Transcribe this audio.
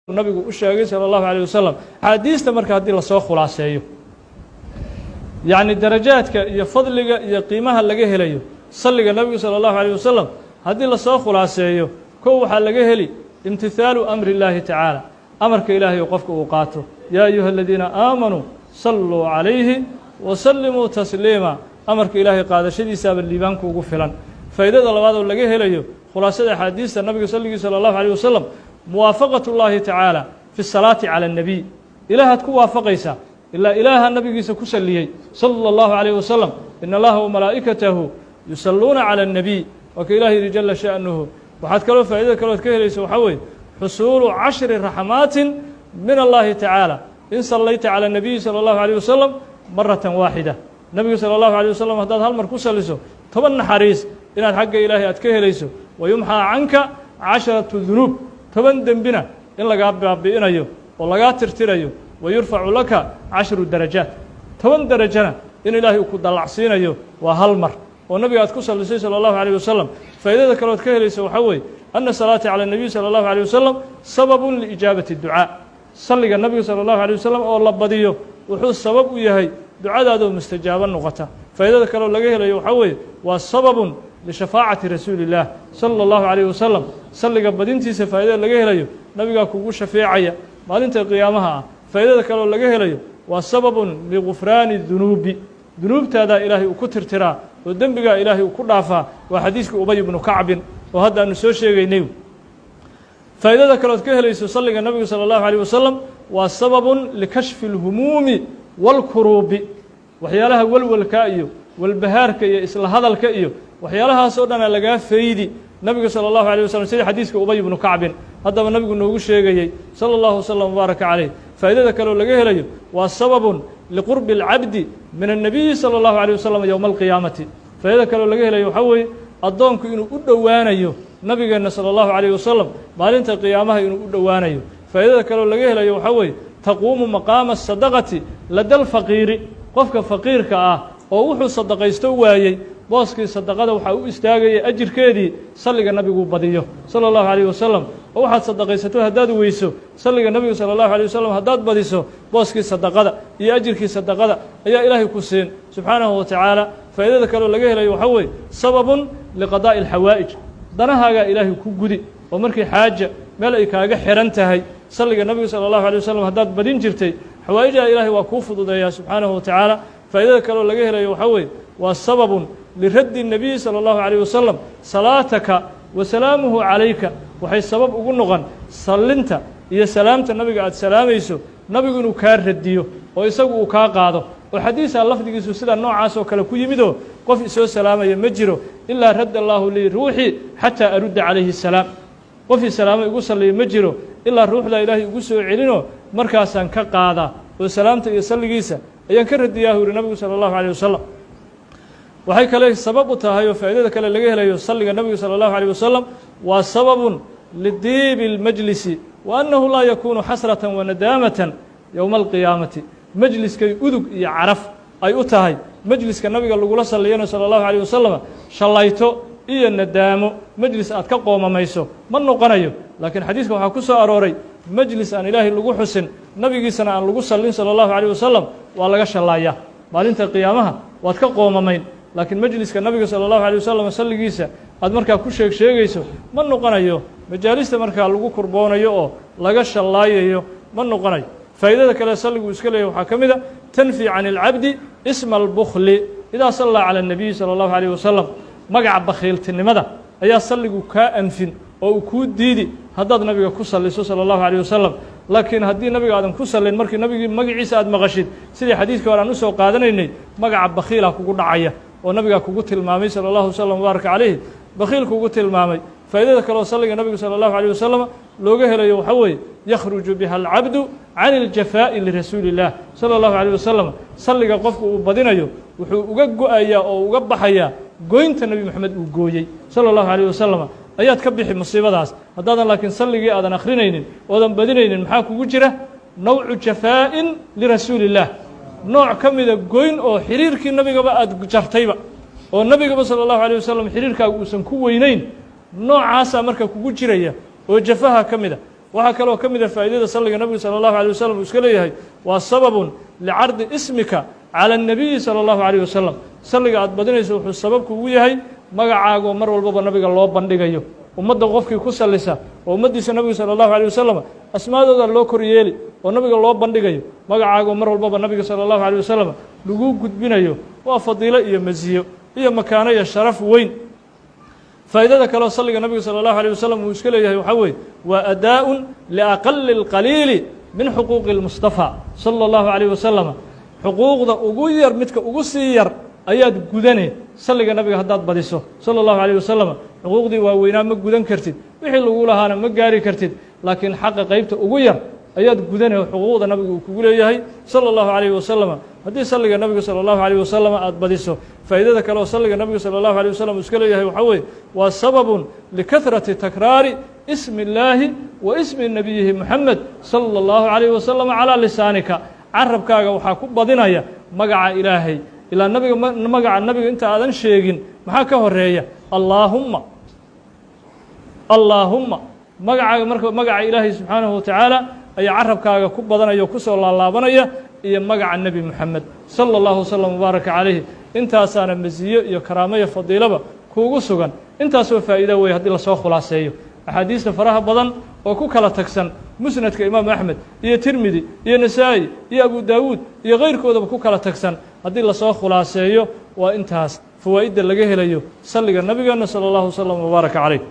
Nabigu u sheegay salى اllahu عalيه wasalam. Axaadiista marka haddii lasoo khulaaseeyo, yacni darajaadka iyo fadliga iyo qiimaha laga helayo salliga nabigu salى اllahu عalيه wasalam haddii lasoo khulaaseeyo, kow, waxaa laga heli imtihaalu amri اllaahi tacaala, amarka ilaahay oo qofka uu qaato: "Yaa ayuha aladiina aamanuu salluu calayhi wasallimuu tasliima." Amarka ilaahay qaadashadiisaaba liibaanku ugu filan. Faa'iidada labaad oo laga helayo khulaasada axaadiista nabiga salligii salى اllahu عalيه wasalam, muwaafaqat اllahi tacaala fi الsalaati calى الnebiy. Ilaahaad ku waafaqaysaa, ilaa ilaaha nabigiisa ku saliyey salى اllahu عalيh wasalam. "In allaha wamalaa'ikatahu yusalluuna calى الnebiy", waa ka ilah yihi jala sha'nuhu. Waxaad kaloo faa'idada kalood ka helaysa waxaa weeye xusuulu cashri raxmaatin min allahi tacaala in sallayta calى الnabiyi salى اllahu عalيه wasalam maratan waaxida. Nebiga salى اllahu عalيه wasalam haddaad hal mar ku salliso, 10 naxariis inaad xagga ilaahay aad ka helayso. Wayumxaa canka casharatu dunuub, 10 dembina in lagaa baabi'inayo oo lagaa tirtirayo. Wayurfacu laka cashru darajaat, 10 derajana in ilaahay uu ku dallacsiinayo. Waa hal mar oo nabiga aad ku sallisay salى اllahu عalيه wasalam. Faa'iidada kalood ka helaysa waxaa weeye ana salaata calى الnabiy salى اllahu عalيه wasalam sababun liijaabati ducaa. Salliga nabiga salى اllahu عalيه wasalam oo la badiyo wuxuu sabab u yahay ducadaadoo mustajaabo noqota. Faa'iidada kaloo laga helayo waxaa weeye waa sababun lishafaacati rasuuli اllah salى اllahu عalيh wasalam. Salliga badintiisa faa'idada laga helayo, nabigaa kugu shafeecaya maalinta qiyaamaha ah. Faa'idada kaloo laga helayo waa sababun ligufraani dunuubi, dunuubtaadaa ilaahay uu ku tirtiraa oo dembigaa ilaahay uu ku dhaafaa. Waa xadiiskii Ubay ibnu Kacbin oo hadda aanu soo sheegaynay. Faa'idada kalood ka helayso salliga nabiga salى اllahu عalيه wasalam waa sababun likashfi اlhumuumi wاlkuruubi. Waxyaalaha walwalka iyo walbahaarka iyo isla hadalka iyo waxyaalahaas oo dhana lagaa faydi nabiga salى اllahu عalيه wasalam, sida xadiiska Ubay ibnu Kacbin haddaba nabigu noogu sheegayey salى اllahu wasalam wbaaraka caleyh. Faa'idada kaleo laga helayo waa sababun liqurbi اlcabdi min الnabiyi salى اllahu عalيه wasalam yowma alqiyaamati. Faa'idada kaleo laga helayo waxaa weeye addoonku inuu u dhowaanayo nabigeenna salى اllahu عalيh wasalam maalinta qiyaamaha inuu u dhowaanayo. Faa'idada kaleo laga helayo waxaa weeye taquumu maqaama asadaqati lada lfaqiiri. Qofka faqiirka ah oo wuxuu sadaqaysto waayey, booskii sadaqada waxaa u istaagaya ajirkeedii salliga nabigu badiyo salى اllahu عalيh wasalam. Oo waxaad sadaqaysato haddaad weyso, salliga nabigu salى اllahu عalيه wasalam haddaad badiso, booskii sadaqada iyo ajirkii sadaqada ayaa ilaahay ku siin subxaanahu wa tacaala. Faa'idada kaleo laga helayo waxaa weeye sababun liqadaa'i alxawaa'ij, danahaagaa ilaahay ku gudi oo markii xaaja meel ay kaaga xihan tahay, salliga nabiga salى اllahu عalيه wasalam haddaad badin jirtay, xawaa'ijaha ilaahay waa kuu fududeeyaa subxaanahu wa tacaala. Faa'idada kaleo laga helayo waxaa weeye waa sababun liraddi الnabiyi salى اllahu عalيه wasalam salaataka wa salaamuhu calayka. Waxay sabab ugu noqon sallinta iyo salaamta nabiga aad salaamayso nabigu inuu kaa radiyo oo isagu uu kaa qaado, oo xadiisaa lafdigiisu sida noocaas oo kale ku yimidoo: "Qof isoo salaamaya ma jiro ilaa radda allaahu lii ruuxii xataa arudda calayhi الsalaam." Qof i salaamo igu salliya ma jiro ilaa ruuxdaa ilaahay igu soo celinoo markaasaan ka qaadaa oo salaamta iyo salligiisa ayaan ka radiyaa, hu yihi nabigu salى اllahu عalيه wasalam. Waxay kale sabab u tahay oo faa'idada kale laga helayo salliga nabiga salى اllahu عalيه wasalam waa sababun lidiibi اlmajlisi wa annahu laa yakunu xasratan wanadaamatan yowma alqiyaamati. Majliskay udug iyo caraf ay u tahay. Majliska nabiga lagula salliyana salى اllahu عalيه wasalam shallayto iyo nadaamo majlis aad ka qoomamayso ma noqonayo. Laakiin xadiiska waxaa ku soo arooray majlis aan ilaahay lagu xusin, nabigiisana aan lagu sallin salى اllahu عalيه wasalam, waa laga shallaayaa maalinta qiyaamaha, waad ka qoomamayn. Laakiin majliska nabiga salى اllahu عalيه wasalam salligiisa aad markaa ku sheeg sheegayso ma noqonayo majaalista markaa lagu kurboonayo oo laga shallaayayo ma noqonayo. Faa'idada kale salligu iska leeyahy waxaa ka mid a tanfi can اlcabdi isma albukli idaa sallaa calى الnabiyi salى اllahu عalيه wasalam. Magaca bakhiiltinimada ayaa salligu kaa anfin oo uu kuu diidi haddaad nabiga ku salliso salى اllahu عalيه wasalam. Laakiin haddii nabiga aadan ku sallin, markii nabigii magaciisa aad maqashid, sidii xadiiskii hore aan usoo qaadanaynay, magaca bakhiila kugu dhacaya oo nabigaa kugu tilmaamay salى اllahu wasalam wbaaraka calayhi, bakhiil kugu tilmaamay. Faa'idada kaleoo salliga nabiga salى اllahu عalيه wasalam looga helayo waxaa weeye yakhruju biha alcabdu can اljafaa'i lirasuuli اllah salى اllahu عalيه wasalam. Salliga qofku uu badinayo wuxuu uga go-ayaa oo uga baxayaa goynta nebi Moxamed uu gooyey salى اllahu عalيه wasalam ayaad ka bixi musiibadaas. Haddaadan laakiin salligii aadan akhrinaynin oodan badinaynin, maxaa kugu jira? Nawcu jafaa'in lirasuuli اllah, nooc ka mida goyn oo xiriirkii nabigaba aada jartayba oo nabigaba salى اllahu عalيه wasalam xiriirkaagu uusan ku weyneyn, noocaasaa marka kugu jiraya oo jafaha ka mida. Waxaa kaloo ka mida faa'iidada salliga nabiga salى اllahu alيه wasalam uu iska leeyahay, waa sababun licardi ismika calى الnabiyi salى اllahu عalيه wasalam. Salliga aad badinayso wuxuu sababku ugu yahay magacaagoo mar walbaba nabiga loo bandhigayo. Ummadda qofkii ku sallisa oo ummaddiisa nabiga salى اllahu alيه wasalam asmaadooda loo kor yeeli oo nabiga loo bandhigayo, magacaagoo mar walbaba nabiga salى اllahu alيه wasalam lagu gudbinayo, waa fadiilo iyo masiyo iyo makaano iyo sharaf weyn. Faa'iidada kaleo salliga nabiga salى اllahu alيه wasalam uu iska leeyahay waxaa weeye waa adaaءun liaqali اlqaliili min xuquuqi اlmustafa salى اllahu عalيh wasalam. Xuquuqda ugu yar, midka ugu sii yar ayaad gudane salliga nabiga haddaad badiso salى اllahu عalيه wasalam. Xuquuqdii waaweynaa ma gudan kartid, wixii lagu lahaana ma gaari kartid, laakiin xaqa qeybta ugu yar ayaad gudanay xuquuqda nabiga uu kugu leeyahay salى اllahu عalيh wasalam haddii salliga nabiga salى اllahu عalيh wasalam aada badiso. Faa'iidada kale oo salliga nabiga salى اllahu alيه wasalam uu iska leeyahay waxaa weeye waa sababun likahrati takraari ismi اllaahi wa ismi nabiyihi moxamed salى اllahu عalayh wasalam calaa lisaanika. Carabkaaga waxaa ku badinaya magaca Ilaahay, ilaa nabiga, magaca nabiga inta aadan sheegin maxaa ka horeeya? Allaahumma, allaahumma. Magacaaga marka magaca Ilaahay subxaanahu watacaala ayaa carabkaaga ku badanaya o kusoo laalaabanaya, iyo magaca Nebi Moxamed sala allahu wasalam mubaaraka calayhi. Intaasaana masiyo iyo karaamo iyo fadiilaba kuugu sugan. Intaasoo faa'iida wey haddii lasoo khulaaseeyo axaadiista faraha badan oo ku kala tagsan musnadka Imaamu Axmed iyo Tirmidi iyo Nasaa-i iyo Abu Daawuud iyo keyrkoodaba ku kala tagsan, haddii lasoo khulaaseeyo waa intaas fawaa'idda laga helayo salliga nabigeena sala allahu wasalam mubaaraka calayh.